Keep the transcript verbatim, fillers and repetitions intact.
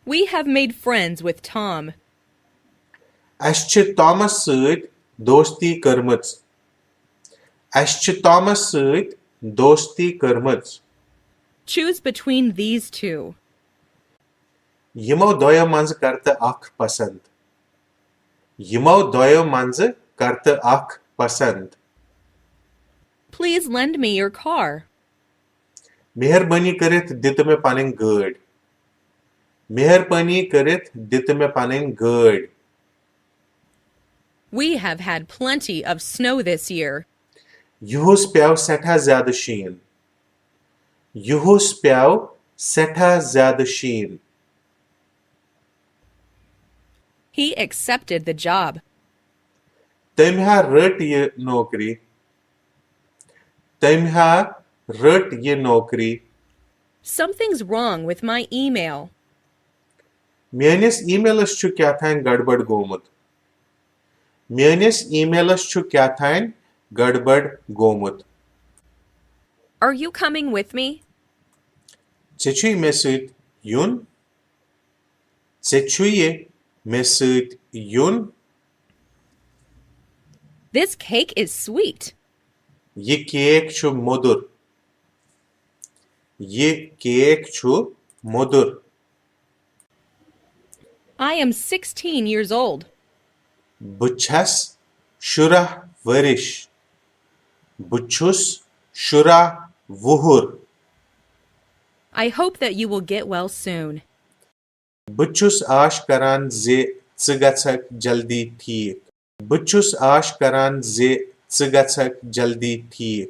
We have made friends with Tom. اسہِ چھِ Thomas سۭتۍ دوستی کٔرمٕژ۔ اسہِ چھِ ٹامس سۭتۍ دوستی کٔرمٕژ۔ Choose between these two. یِمو دۄیو منٛزٕ کر تہٕ اکھ پسند۔ یِمو دۄیو منٛزٕ کر تہٕ اکھ پسند۔ Please lend me your car. مہربٲنی کٔرِتھ دِ تہٕ مےٚ پنٕنۍ گٲڑۍ۔ مہربٲنی کٔرِتھ دِ تہٕ مےٚ پنٕنۍ گٲڑۍ۔ We have had plenty of snow this year. یُہُس پیٚو سٮ۪ٹھاہ زیادٕ شیٖن۔ یُہُس پیٚو سٮ۪ٹھاہ زیادٕ شیٖن۔ He accepted the job. تٔمۍ ہا رٔٹ یہِ نوکری۔ تٔمۍ ہا رٔٹ یہِ نوکری۔ Something's wrong with my email. میٲنِس ای میلس چھُ کیٛاہ تام گڑبڑ گوٚمُت۔ میٲنِس ای میلس چھُ کیٛاہ تام گڑبڑ گوٚمُت۔ Are you coming with me? ژےٚ چھُے مےٚ سۭتۍ یُن؟ ژےٚ چھُیہِ مےٚ سۭتۍ یُن؟ This cake is sweet. یہِ کیک چھُ مۄدُر۔ یہِ کیک چھُ مۄدُر۔ I am sixteen years old. بہٕ چھَس شُراہ ؤرِش۔ بہٕ چھُس شُراہ وُہُر۔ I hope that you will get well soon. بہٕ چھُس آش کران زِ ژٕ گژھکھ جلدی ٹھیٖک۔ بہٕ چھُس آش کران زِ ژٕ گژھکھ جلدی ٹھیٖک۔